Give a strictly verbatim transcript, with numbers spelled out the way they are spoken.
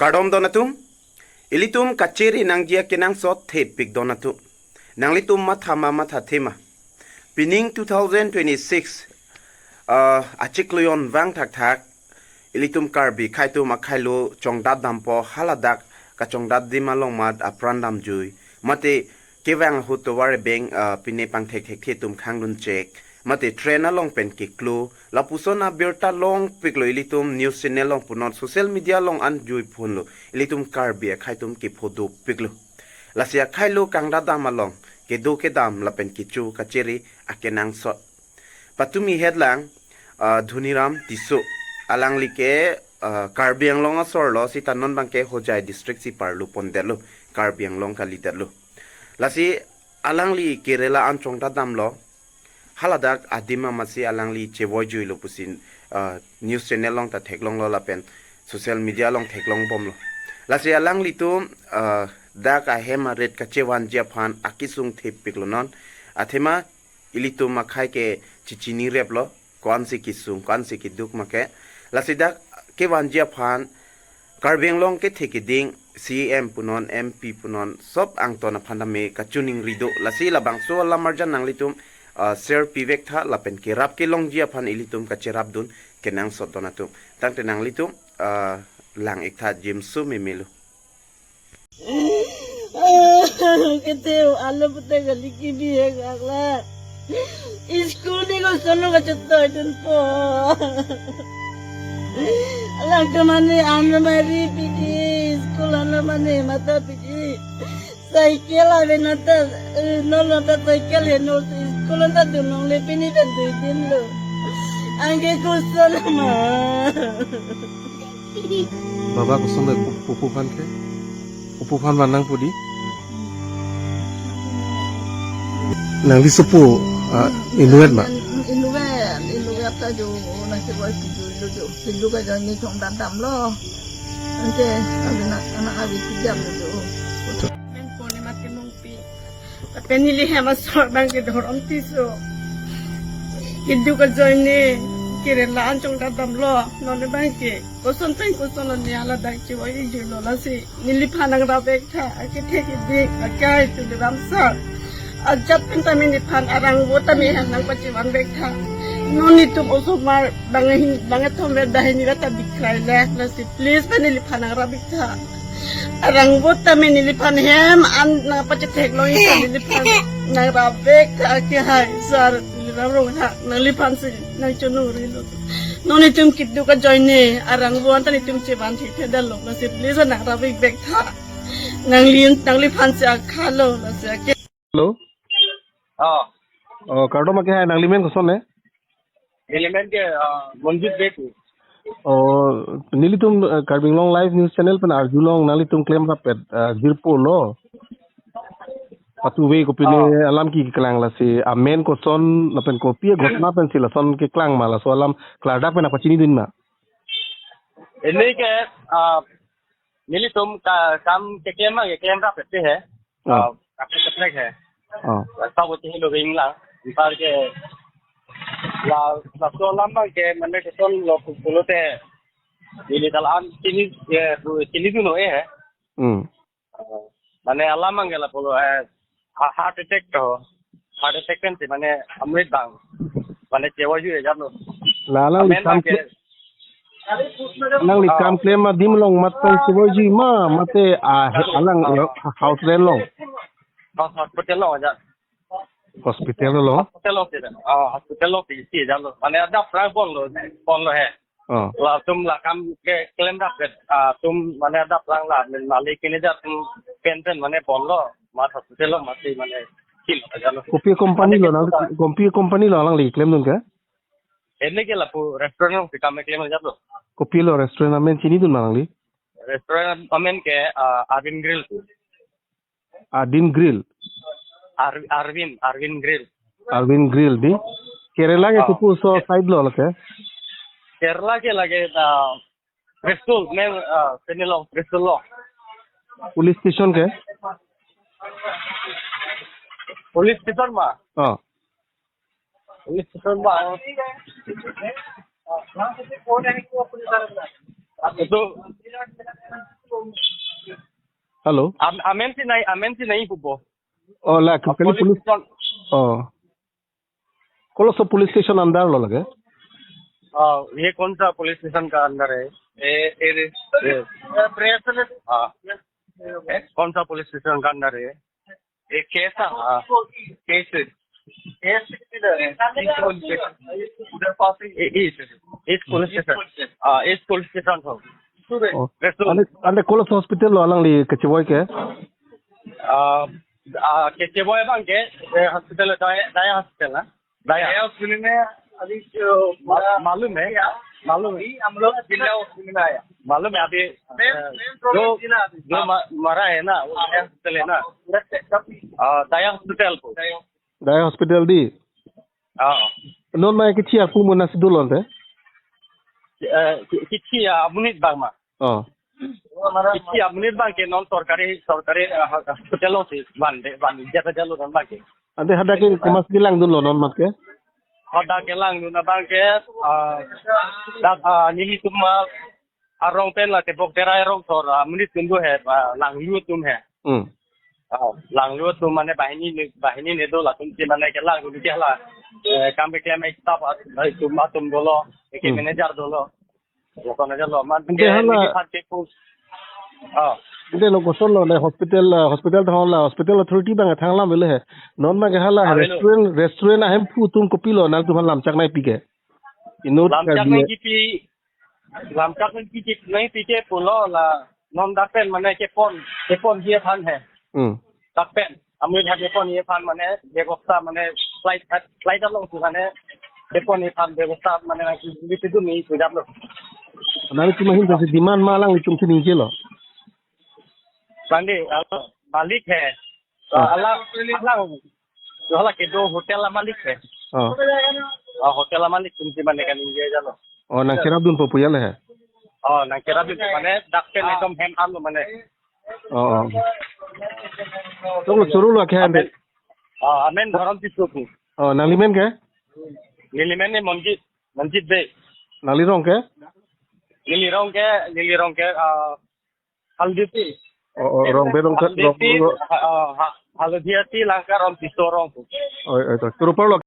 Kardom don atum, ilitum kachiri nangji akenangsot thepik don atum. Nanglitum matha ma matha thema. Pining two thousand twenty-six, uh, achiklo jon vang thakthak, ilitum Karbi akhaitum akhailo chongdat dampo haladak kachongdat adim along mat apran damjui. Mate kevang ahut tovar ebeng, ah, pine pangthek thekthe atum khangdun chek. Mate train along pen keklo. Lapuson abirta longpiklo ilitum news channel along punon social media along anjui phonlo. Ilitum Karbi akhaitum kepho dopiklo. Lasi akhailo kangdat dam along kedo kedam lapen kecho kachiri akenangsot. Patumi hedlang, ah, Dhoniram Tisso. Alangli ke, ah, Karbi Anglong asor lo, sita non abangke Hojai district si parlu pondetlo, Karbi Anglong kalidetlo. Lasi alangli Kerala an chongdat damlo, haladak adim amatsi alangli chevoijuilo pusi, ah, news channel along ta theklonglo lapen social media along theklongbomlo. Lasi alanglitum, ah, dak ahem arit kachevanji aphan akesung thepiklo non. Athema ilitum akhai ke chichinireplo, ko-ansi kesung, ko-ansi keduk ma ke. Lasi dak kevanji aphan Karbi Anglong kethe keding C E M punon, M P punon, sob angton aphan tame kachiningri do. Lasi labangso alam arjan nanglitum, ah, share pivek tha lapen kerap kelongji aphan ilitum kacherapdun kenangsot don atum. Tangte nanglitum, ah, lang ik tha, jimsu memelo. Kete alo pute gali kibi hek akla. School ni ko sono ka chotoi dunpo. Alang ke mane anamari piji, school anamane mata piji. Cycle ave nata, eh, no nata cycle he no school nata dunong le pini ta dui din lo. Anke koson ma. Baba koson le pu-, pupu aphan ke? Pupu aphan ma nangpu di? Nangli sopo, ah, inutvet ma? Inutvet, inutvet ta jo, nang si boy si jo, jo, jo. Si jo ka jo ni chongdat damlo. Anke, abi na, anak abi si jam jo. Men Purnima Timungpi. Lapen neli hem asor abangke Dhorom Tisso. Keduk ajoine Kerala an chongdat damlo. Non abangke koson pen koson lo ne haladak chevoijuilo lasi neliphan nangrap ik tha, akethe kedik, akai Tuliram sir. Ajat pen tame neliphan arangvo tame hem nangpachevan ik tha. Non itum osomar bang hin, bang thom ve dahini rata bikrai le, lasi please pen neliphan nangrap ik tha. Arangvo tame neliphan hem an nangpachetheklong ik tha, neliphan nangrap ik tha ke hai sir, Tuliram Ronghang nangliphan si nangchonungrilo. Non itum keduk ajoine arangvo an ta itum chevan thekthedetlo, lasi please nangrap ik bek tha. Nangli, nangliphan si akhalo, lasi ake. Hello. Oh. Oh, kardom ake hai, nangli men koson ne? Neli men ke, ah, Monjit Bey. Oh, nelitum, eh, Karbi Anglong Live News Channel pen arjulong, nanglitum klemrap-et, eh, jirpo lo. Patuve kopine, oh, alam keklang lasi, amen koson lapen kopi aghotona pensi lason keklang ma, laso alam klardak pen nangpachinidun ma? Ini ke, ah, nelitum ka, kam keklem ma, keklemrap-et he. Oh. Ah, kaprek kaprek he. Oh. Sabo chini lo ring lang. Anparke la, laso alam abangke mane kosonlo pu-, pulote neli ta la-an chini, eh, pu-, chinidun un-e he. Hmm. Ah, mane alam abangke lapulo, eh, ha-, heart attack to. Heart attack pensi mane amrit bang. Mane chevoiju ajatlo. La, la, amen kam abangke kle-, nangli, ah, kam klem adim along mat pen chevoiju ma, mate, ah, he, alang, ah, eh, house rent along? Hos-, hospital along ajat. Hospital along? Hospital along sih, ah, hospital along sih, sih ajatlo. Mane adap rang ponlo, ponlo he. Oh. Latum la kam ke klemrap ke, ah, atum mane adap rang la, mane nali kini ajat, mm, pen pen mane ponlo, mat hospital along mati mane kin ajatlo. Kopi company lo, mane nang, ke kopi company lo nangli klemdun ke? Ini ke lapu restaurant along si kam keklem ajatlo. Kopilo restaurant amen chinidun ma nangli? Restaurant amen ke, ah, Arvind Grill. Arvind Grill. Ar-, Arvind, Arvind Grill. Arvind Grill di. Kerala ke, oh, kopuso side lo lake? Kerala ke lake, ah, Thrissur, main, ah, sini along, Thrissur along. Police station ke? Police station ma? Oh. Police station ma? Itu Hello. Am-, amen si nai, amen si nai pupo. Oh, la, ah, kali police police. Station. Oh. Koloso police station under lo lake? Ah, ye kaun sa police station ka under hai? Eh, eh, eh. Eh, press le. Ah. Eh, kaun sa police station ka under hai? ये कैसा? हाँ, कैसे? कैसे किधर है? इस police station. उधर पास ही। ए-, इस, इस पुलिस स्टेशन। हाँ, इस पुलिस स्टेशन हो। Oh. Restaurant. Ande, ande koloso hospital lo alangli kecheboi ke? Ah, ah, kecheboi abang ke, eh, hospital, Daya, Daya hospital na? Daya. Daya hospital में अभी जो मा-, मालूम है? क्या? मालूम है? अभी हम लोग जिला हॉस्पिटल में आया। मालूम है अभी, मेन, अ, मेन प्रॉब्लम जो, जिला अभी। जो हाँ। मा-, मरा है ना, वो हाँ। दया हॉस्पिटल है ना? पूरा चेकअप ही। अ, दया हॉस्पिटल को। दया। Daya hospital di? हाँ। Non ma kithi apu mo nasi dulon te? अ, कि-, किथि, अ, अबुनित बागमा। Oh. Isi amonit abang ke non sorkari, sorkari, ah, hospital lo si van de, van jata jalo non abang ke. Ante hadak ke komat si langdunlo non mat ke? Hadak ke langdun abang ke, ah, dak, ah, nelitum, ah, arong pen la tebok terai rong sor, ah, amonit atum do he, ah, langlu atum he. Hmm. Ah, langlu atum mane banghini ne, banghini ne do latum si mane ke langdun ke la. Eh, kam keklem ek staff, ah, atum, atum dolo, ke Hmm. manager dolo. Bukan aja lo, man. Ante ke hala neli phan ke pu. Ah. Ante lo koson lo, le hospital, ah, hospital thang la, hospital authority abang thang lam vele he. Non ma ke hala Ah, velo. Restaurant, restaurant ahem pu atum kopilo nangtum aphan lamchak nangpi ke? Inut lamchak Karbi nangkipi, lamchak nangkipi, nangkipi ke pulo la, non dak pen mane kepon, kepon ji aphan he. Hmm. Dak pen, amonit ha kepon ji aphan mane, bebosta mane, flight, flight along si mane, kepon ji aphan bebosta mane, nangkipi dun ni sujat lo. Nangtum ahin si demand ma alanglitum si ningjelo. Bandi, ah, malik he. Ah. Ala, ala, hala kedo hotel a malik he. Ah. Ah, hotel a malik atum si mane kaningje jalo. Oh, nangcherapdunpo pu ya le he. Oh, nangcherapdun mane dak pen Ah. ekdom hem an lo mane. Oh, oh. Choklo, chorolo ke ante. Amen. Ah, amen Dhorom Tisso pu. Oh, nanglimen ke? Nelimen ne Monjit, Monjit Bey. Nanglirong ke? Nelirong ke, nelirong ke, ah, Haldiati. Oh, oh, rong Bey rong ke, Haldiati, rong, rong. Ha, ah, ha, Haldiati Langka Rom Tisso rong pu. Oh, oh, to. Choro parlo.